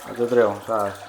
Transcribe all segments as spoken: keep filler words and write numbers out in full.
ꯐꯖꯗ꯭ꯔꯣ ꯌꯦꯡꯉꯣ ꯆꯥꯔꯁꯦ꯫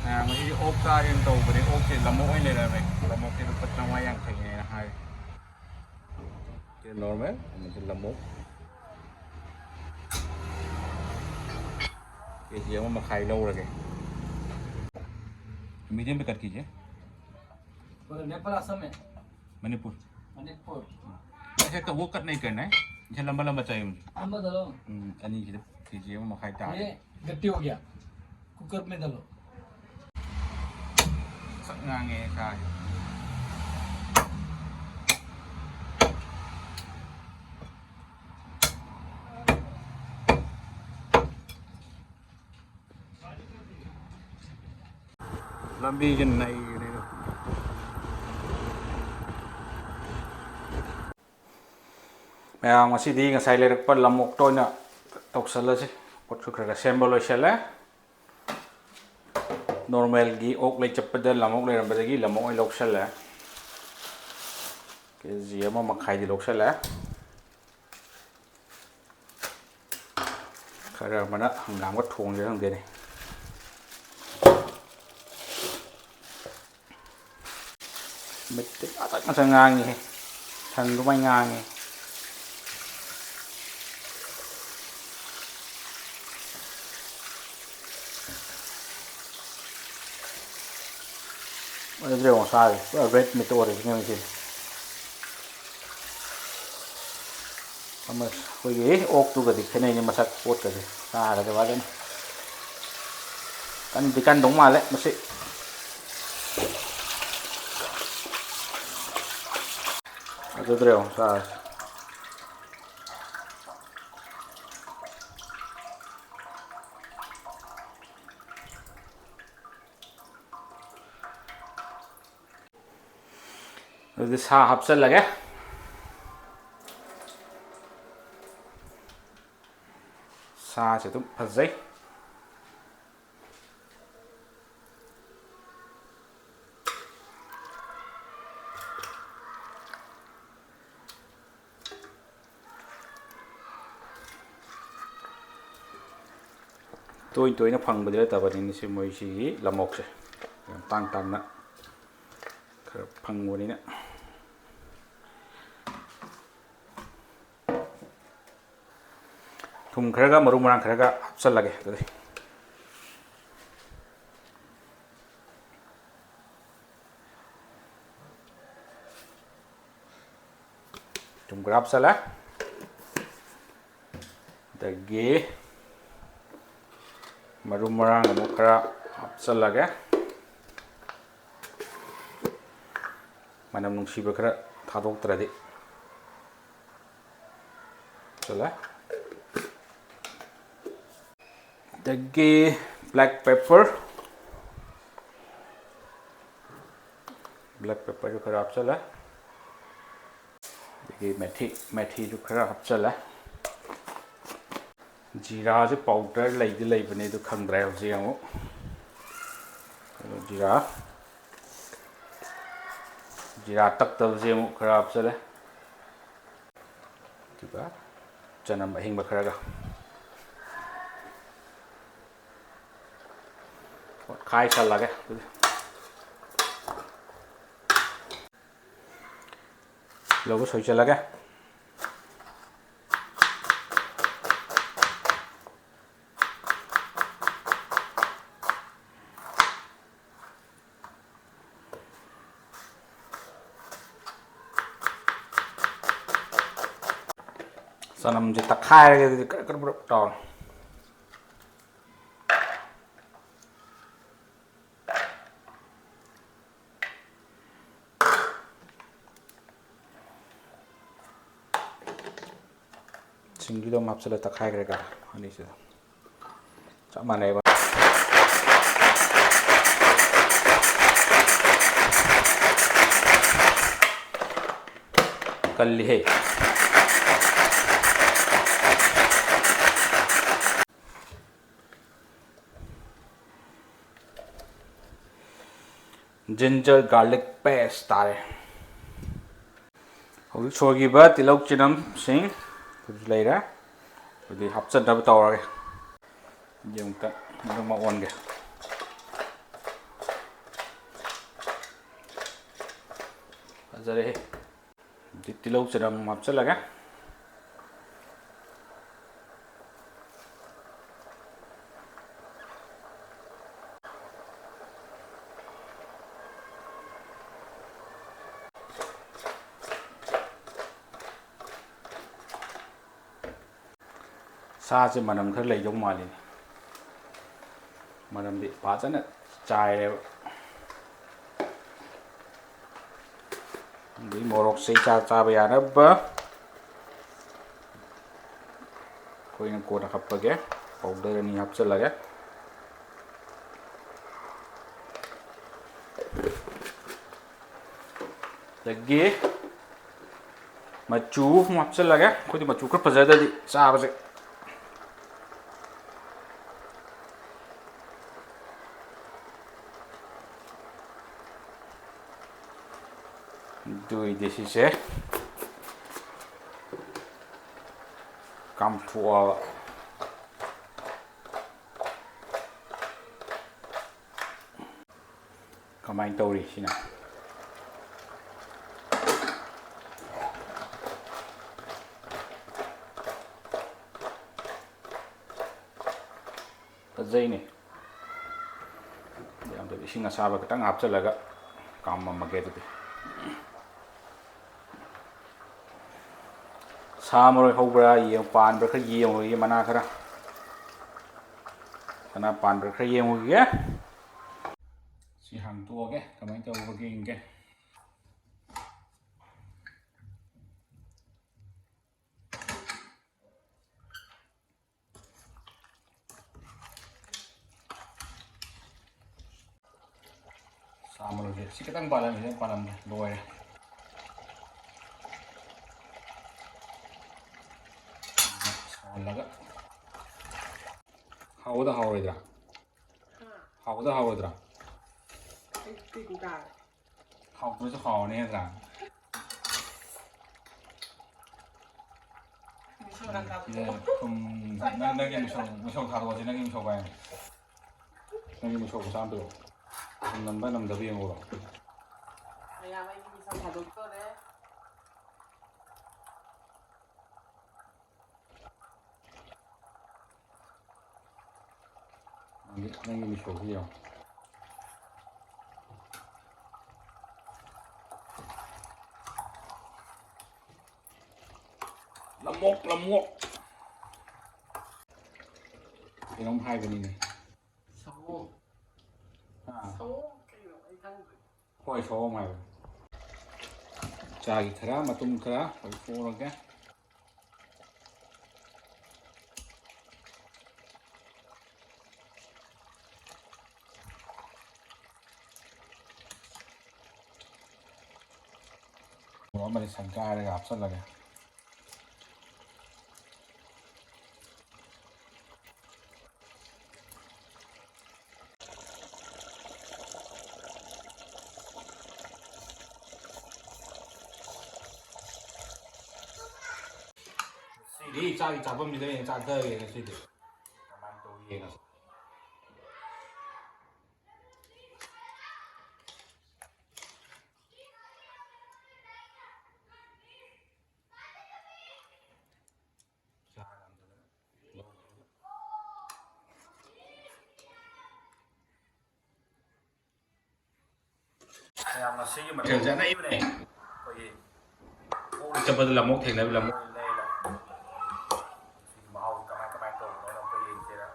ꯃꯌꯥꯝ ꯑꯁꯤꯗꯤ ꯑꯣꯛ ꯆꯥꯒꯦꯅ ꯇꯧꯕꯅꯦ, ꯑꯣꯛꯁꯦ ꯂꯝꯑꯣꯛ ꯑꯣꯏꯅ ꯂꯩꯔꯝꯃꯦ꯫ ꯂꯝꯑꯣꯛꯁꯦ ꯂꯨꯄꯥ ꯆꯥꯝꯃꯉꯥ ꯌꯥꯡꯈꯩꯅꯦꯅ ꯍꯥꯏ꯫ ꯁꯤ ꯅꯣꯔꯃꯦꯜ, ꯑꯃꯗꯤ ꯂꯝꯑꯣꯛ꯫ ꯀꯦ ꯖꯤ ꯑꯃ ꯃꯈꯥꯏ ꯂꯧꯔꯒꯦ꯫ ꯃꯤꯗꯤꯌꯝ ꯄꯦꯀꯦꯠ ꯀꯦ ꯖꯤ꯫ नेपाल, असम है। ꯃꯅꯤꯄꯨꯔ꯫ ꯃꯅꯤꯄꯨꯔ꯫ ऐसे तो वो कट नहीं करना है, इसे लंबा लंबा चाहिए मुझे। लंबा डालो। ꯎꯝ, ꯑꯅꯤꯁꯤꯗ ꯀꯦ ꯖꯤ ꯑꯃ ꯃꯈꯥꯏ ꯇꯥꯔꯦ꯫ ये गट्टी हो गया, कुकर में डालो। ꯁꯛ ꯉꯥꯡꯉꯦ ꯁꯥꯁꯦ꯫ ꯂꯝꯕꯤꯁꯦ ꯅꯩꯕꯅꯤꯗ꯫ ꯃꯌꯥꯝ, ꯉꯁꯤꯗꯤ ꯉꯁꯥꯏ ꯂꯩꯔꯛꯄ ꯂꯝꯑꯣꯛꯇ ꯑꯣꯏꯅ ꯇꯧꯁꯜꯂꯁꯤ꯫ ꯄꯣꯠꯁꯨ ꯈꯔ ꯈꯔ ꯁꯦꯝꯕ ꯂꯣꯏꯁꯜꯂꯦ꯫ ꯅꯣꯔꯃꯦꯜꯒꯤ ꯑꯣꯛ ꯂꯩ ꯆꯠꯄꯗ ꯂꯝꯑꯣꯛ ꯂꯩꯔꯝꯕꯗꯒꯤ ꯂꯝꯑꯣꯛ ꯑꯣꯏꯅ ꯂꯧꯁꯜꯂꯦ꯫ ꯀꯦ ꯖꯤ ꯑꯃ ꯃꯈꯥꯏꯗꯤ ꯂꯧꯁꯜꯂꯦ꯫ ꯈꯔ ꯑꯃꯅ ꯍꯪꯒꯥꯝꯒ ꯊꯣꯡꯁꯤꯔ ꯈꯪꯗꯦꯅꯦ꯫ ꯃꯩꯇꯩ ꯉꯥꯛꯇ ꯉꯥꯛꯇ ꯉꯥꯡꯉꯤꯍꯦ꯫ ꯁꯟ ꯑꯗꯨꯃꯥꯏ ꯉꯥꯡꯉꯤ꯫ ꯑꯗꯨꯗꯤ ꯌꯦꯡꯉꯣ ꯆꯥꯔꯤ꯫ ꯄꯨꯔꯥ ꯔꯦꯗ ꯃꯤꯠ ꯑꯣꯔꯤꯖꯤꯅꯦꯜ ꯁꯤꯗꯤ꯫ ꯑꯃ ꯑꯩꯈꯣꯏꯒꯤ ꯑꯣꯛꯇꯨꯒꯗꯤ ꯈꯦꯠꯅꯩꯅꯦ ꯃꯁꯛ ꯄꯣꯠꯀꯁꯦ꯫ ꯆꯥꯔꯒꯗꯤ ꯐꯖꯅ ꯀꯟꯗꯤ ꯀꯟꯗꯧ ꯃꯥꯜꯂꯦ ꯃꯁꯤ꯫ ꯐꯖꯗ꯭ꯔꯦ ꯌꯦꯡꯉꯣ ꯆꯥꯔꯁꯦ꯫ ꯑꯗꯨꯗꯤ ꯁꯥ ꯍꯥꯞꯆꯜꯂꯒꯦ꯫ ꯁꯥꯁꯦ ꯑꯗꯨꯝ ꯐꯖꯩ꯫ ꯇꯣꯏ ꯇꯣꯏꯅ ꯐꯪꯕꯗꯤ ꯅꯠꯇꯕꯅꯤꯅ ꯁꯤ ꯃꯣꯏꯁꯤꯒꯤ ꯂꯝꯑꯣꯛꯁꯦ ꯌꯥꯝ ꯇꯥꯡ ꯇꯥꯡꯅ ꯈꯔ ꯐꯪꯕꯅꯤꯅ꯫ ꯊꯨꯝ ꯈꯔꯒ ꯃꯔꯨ ꯃꯔꯥꯡ ꯈꯔꯒ ꯍꯥꯞꯆꯜꯂꯒꯦ ꯑꯗꯨꯗꯤ꯫ ꯊꯨꯝ ꯈꯔ ꯍꯥꯞꯆꯜꯂꯦ꯫ ꯑꯗꯒꯤ ꯃꯔꯨ ꯃꯔꯥꯡ ꯑꯃꯨꯛ ꯈꯔ ꯍꯥꯞꯆꯜꯂꯒꯦ꯫ ꯃꯅꯝ ꯅꯨꯡꯁꯤꯕ ꯈꯔ ꯊꯥꯗꯣꯛꯇ꯭ꯔꯗꯤ꯫ ꯍꯥꯞꯆꯜꯂꯦ꯫ ꯑꯗꯒꯤ black pepper, black pepperꯁꯨ ꯈꯔ ꯍꯥꯞꯆꯜꯂꯦ꯫ ꯑꯗꯒꯤ ꯃꯦꯊꯤ, ꯃꯦꯊꯤꯁꯨ ꯈꯔ ꯍꯥꯞꯆꯜꯂꯦ꯫ ꯖꯤꯔꯥꯁꯦ powder ꯂꯩꯗꯤ ꯂꯩꯕꯅꯦ, ꯑꯗꯨ ꯈꯪꯗ꯭ꯔꯦ ꯍꯧꯖꯤꯛ ꯑꯃꯨꯛ꯫ ꯑꯗꯨ ꯖꯤꯔꯥ, ꯖꯤꯔꯥ ꯇꯛꯇꯕꯁꯦ ꯑꯃꯨꯛ ꯈꯔ ꯍꯥꯞꯆꯜꯂꯦ꯫ ꯑꯗꯨꯒ ꯆꯅꯝ ꯑꯍꯤꯡꯕ ꯈꯔꯒ꯫ ꯑꯣꯠꯈꯥꯏ ꯁꯜꯂꯒꯦ ꯑꯗꯨꯗꯤ꯫ ꯇꯤꯜꯍꯧꯒ ꯁꯣꯏꯖꯜꯂꯒꯦ꯫ ꯆꯅꯝꯁꯦ ꯇꯛꯈꯥꯏꯔꯒꯦ ꯑꯗꯨꯗꯤ ꯀ꯭ꯔꯛ ꯀ꯭ꯔꯛ ꯀ꯭ꯔꯛ ꯇꯧꯔꯦ꯫ ꯁꯤꯡꯒꯤꯗꯣ ꯑꯃ ꯍꯥꯞꯆꯤꯜꯂ ꯇꯛꯈꯥꯏꯈ꯭ꯔꯦꯀꯣ ꯑꯅꯤꯁꯤꯗ꯫ ꯆꯞ ꯃꯥꯟꯅꯩꯕ꯫ ꯀꯜꯂꯤꯍꯦ꯫ Ginger garlic paste ꯇꯥꯔꯦ꯫ ꯍꯧꯖꯤꯛ ꯁꯣꯏꯈꯤꯕ ꯇꯤꯜꯍꯧ ꯆꯅꯝꯁꯤꯡ ꯑꯗꯨꯁꯨ ꯂꯩꯔꯦ꯫ ꯑꯗꯨꯗꯤ ꯍꯥꯞꯆꯟꯅꯕ ꯇꯧꯔꯒꯦ꯫ ꯑꯗꯨꯗꯤ ꯑꯃꯨꯛꯇ ꯑꯗꯨꯝ ꯑꯣꯟꯒꯦ꯫ ꯐꯖꯔꯦꯍꯦ꯫ ꯑꯗꯩ ꯇꯤꯜꯍꯧ ꯆꯅꯝ ꯍꯥꯞꯆꯤꯜꯂꯒꯦ꯫ ꯁꯥꯁꯦ ꯃꯅꯝ ꯈꯔ ꯂꯩꯗꯧ ꯃꯥꯜꯂꯤꯅꯦ꯫ ꯃꯅꯝꯗꯤ ꯐꯖꯅ ꯆꯥꯏꯔꯦꯕ꯫ ꯑꯗꯩ ꯃꯣꯔꯣꯛꯁꯦ ꯏꯆꯥ ꯆꯥꯕ ꯌꯥꯅꯕ ꯑꯩꯈꯣꯏꯅ ꯀꯣꯟꯅ ꯍꯥꯞꯄꯒꯦ꯫ Powder ꯑꯅꯤ ꯍꯥꯞꯆꯤꯜꯂꯒꯦ꯫ ꯑꯗꯒꯤ ꯃꯆꯨ ꯑꯃꯨꯛ ꯍꯥꯞꯆꯤꯜꯂꯒꯦ꯫ ꯑꯩꯈꯣꯏꯗꯤ ꯃꯆꯨ ꯈꯔ ꯐꯖꯗ꯭ꯔꯗꯤ ꯆꯥꯕꯁꯦ꯫ ꯑꯗꯨꯏꯗꯤ ꯁꯤꯁꯦ ꯀꯥꯝꯊꯣꯛꯑꯕ꯫ ꯀꯃꯥꯏꯅ ꯇꯧꯔꯤ ꯁꯤꯅ? ꯐꯖꯩꯅꯦ꯫ ꯌꯥꯝꯗꯕꯤ ꯏꯁꯤꯡ ꯑꯁꯥꯕ ꯈꯤꯇꯪ ꯍꯥꯞꯆꯤꯜꯂꯒ ꯀꯥꯝꯃꯝꯃꯒꯦ꯫ ꯑꯗꯨꯗꯤ ꯁꯥ ꯃꯔꯣꯏ ꯍꯧꯕ꯭ꯔꯥ ꯌꯦꯡ, ꯄꯥꯟꯕ꯭ꯔꯥ ꯈꯔ ꯌꯦꯡꯉꯨꯈꯤꯒꯦ, ꯃꯅꯥ ꯈꯔ꯫ ꯃꯅꯥ ꯄꯥꯟꯕ꯭ꯔꯥ ꯈꯔ ꯌꯦꯡꯉꯨꯈꯤꯒꯦ꯫ ꯁꯤ ꯍꯥꯡꯇꯣꯛꯑꯒꯦ, ꯀꯃꯥꯏꯅ ꯇꯧꯕꯒꯦ ꯌꯦꯡꯒꯦ꯫ ꯁꯥ ꯃꯔꯣꯏꯁꯦ ꯁꯤ ꯈꯤꯇꯪ ꯄꯥꯜꯂꯝꯃꯤ, ꯈꯤꯇꯪ ꯄꯥꯜꯂꯝꯃꯦ, ꯂꯣꯏꯔꯦ꯫ ꯁꯧꯍꯜꯂꯒ꯫ ꯍꯥꯎꯒꯗ꯭ꯔꯥ ꯍꯥꯎꯔꯣꯏꯗ꯭ꯔꯥ? ꯍꯥꯎꯒꯗ꯭ꯔꯥ ꯍꯥꯎꯔꯣꯏꯗ꯭ꯔꯥ? ꯑꯩ ꯇꯤꯟ ꯇꯥꯔꯦ꯫ ꯍꯥꯎꯇ꯭ꯔꯁꯨ ꯍꯥꯎꯔꯅꯤ ꯅꯠꯇ꯭ꯔꯥ? ꯃꯤꯁꯧ ꯌꯥꯝ ꯇꯥꯕꯗꯣ꯫ ꯁꯤꯗ ꯊꯨꯝ, ꯅꯪ, ꯅꯪꯒꯤ ꯃꯤꯁꯧ, ꯃꯤꯁꯧ ꯊꯥꯗꯣꯛꯑꯁꯤ, ꯅꯪꯒꯤ ꯃꯤꯁꯧ ꯀꯥꯏꯅ꯫ ꯅꯪꯒꯤ ꯃꯤꯁꯧ ꯃꯆꯥ ꯑꯃ ꯄꯤꯔꯛꯑꯣ꯫ ꯊꯨꯝ ꯅꯝꯕ ꯅꯝꯗꯕ ꯌꯦꯡꯉꯨꯔꯣ꯫ ꯃꯌꯥꯝ ꯑꯩꯒꯤ ꯃꯤꯁꯧ ꯊꯥꯗꯣꯛꯇꯣꯔꯦ꯫ ꯅꯪꯒꯤ, ꯅꯪꯒꯤ ꯃꯤꯁꯧꯁꯤ ꯌꯦꯡꯉꯣ꯫ ꯂꯝꯃꯣꯛ, ꯂꯝꯃꯣꯛ꯫ ꯀꯩꯅꯣꯝ ꯍꯥꯏꯕꯅꯤꯅꯦ꯫ ꯁꯑꯣꯝ꯫ ꯑꯥ꯫ ꯁꯑꯣꯝ ꯀꯩꯅꯣ? ꯑꯩ ꯈꯪꯗ꯭ꯔꯦ꯫ ꯍꯣꯏ, ꯁꯑꯣꯝ ꯍꯥꯏꯕꯅꯤ꯫ ꯆꯥꯒꯤ ꯈꯔ, ꯃꯇꯨꯝ ꯈꯔ ꯂꯧꯊꯣꯛꯎꯔꯒꯦ꯫ ꯃꯣꯔꯣꯛ ꯑꯃꯗꯤ ꯁꯪꯒꯥꯏꯔꯒ ꯍꯥꯞꯆꯜꯂꯒꯦ꯫ ꯁꯤꯗꯤ ꯆꯥꯛꯀꯤ ꯆꯥꯐꯝꯁꯤꯗ ꯑꯣꯏꯅ ꯆꯥꯊꯔꯒꯦ ꯉꯁꯤꯗꯤ꯫ ꯀꯃꯥꯏꯅ ꯇꯧꯔꯤ ꯌꯦꯡꯉꯁꯤ꯫ ꯃꯌꯥꯝ ꯉꯁꯤꯒꯤ ꯃꯊꯦꯜꯁꯦ ꯑꯅꯩꯕꯅꯦ꯫ ꯑꯩꯈꯣꯏꯒꯤ ꯑꯣꯛ ꯆꯠꯄꯗ ꯂꯝꯃꯣꯛ ꯊꯦꯡꯅꯕ ꯂꯝꯃꯣꯛ ꯂꯩꯔꯦ꯫ ꯁꯤꯒꯤ ꯃꯍꯥꯎꯁꯦ ꯀꯃꯥꯏ ꯀꯃꯥꯏꯅ ꯇꯧꯕꯅꯣ ꯑꯝꯇ ꯌꯦꯡꯁꯤꯔ꯫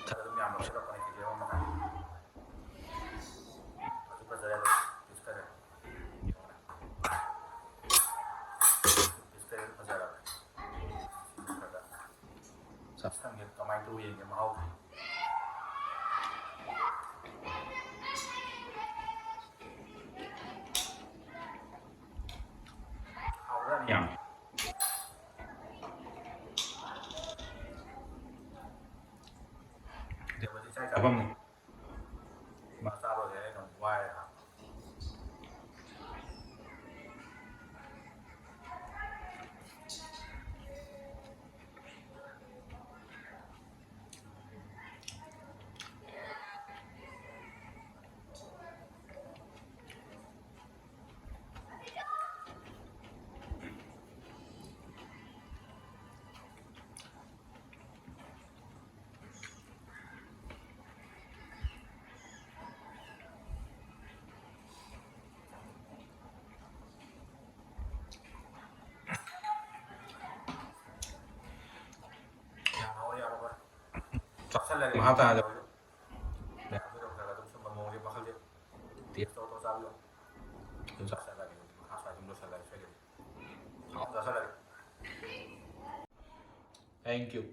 ꯈꯔ ꯑꯗꯨꯝ ꯌꯥꯝ ꯂꯧꯁꯤꯜꯂꯛꯄꯅꯦ ꯀꯦꯖꯤ ꯑꯃ ꯃꯈꯥꯏ꯫ ꯐꯁꯨ ꯐꯖꯔꯦ ꯑꯗꯣ ꯄꯤꯁ ꯈꯔ ꯌꯦꯡꯉꯣꯅꯦ꯫ ꯄꯤꯁ ꯈꯔ ꯐꯖꯔꯕꯅꯦ꯫ ꯁꯤ ꯈꯔ ꯆꯥꯁꯟꯒꯦ ꯀꯃꯥꯏꯅ ꯇꯧ ꯌꯦꯡꯒꯦ ꯃꯍꯥꯎ꯫ ꯍꯥꯎꯔꯅꯤ ꯌꯥꯝ꯫ ꯗꯦꯕꯗꯤ ꯆꯥꯛ ꯆꯥꯐꯝꯅꯤ꯫ ꯃꯥ ꯆꯥꯕ ꯆꯥꯁꯜꯂꯒꯦ꯫ ꯃꯈꯥ ꯇꯥꯅ ꯇꯧꯔꯁꯤ꯫ ꯑꯗꯨ ꯇꯧꯗ꯭ꯔꯒ ꯑꯗꯨꯝ ꯁꯨꯝꯕ ꯃꯑꯣꯡꯁꯦ ꯄꯥꯈꯠꯂꯦ꯫ ꯇꯦꯁ ꯇꯧ ꯇꯧ ꯆꯥꯕꯤꯌꯣ꯫ ꯑꯗꯨꯝ ꯆꯥꯁꯜꯂꯒꯦ꯫ ꯃꯈꯥ ꯁ꯭ꯋꯥꯏ ꯑꯗꯨꯝ ꯂꯣꯏꯁꯜꯂꯒꯦ ꯁꯣꯏꯗꯅ꯫ ꯑꯗꯨꯝ ꯆꯥꯁꯜꯂꯒꯦ꯫ Thank you.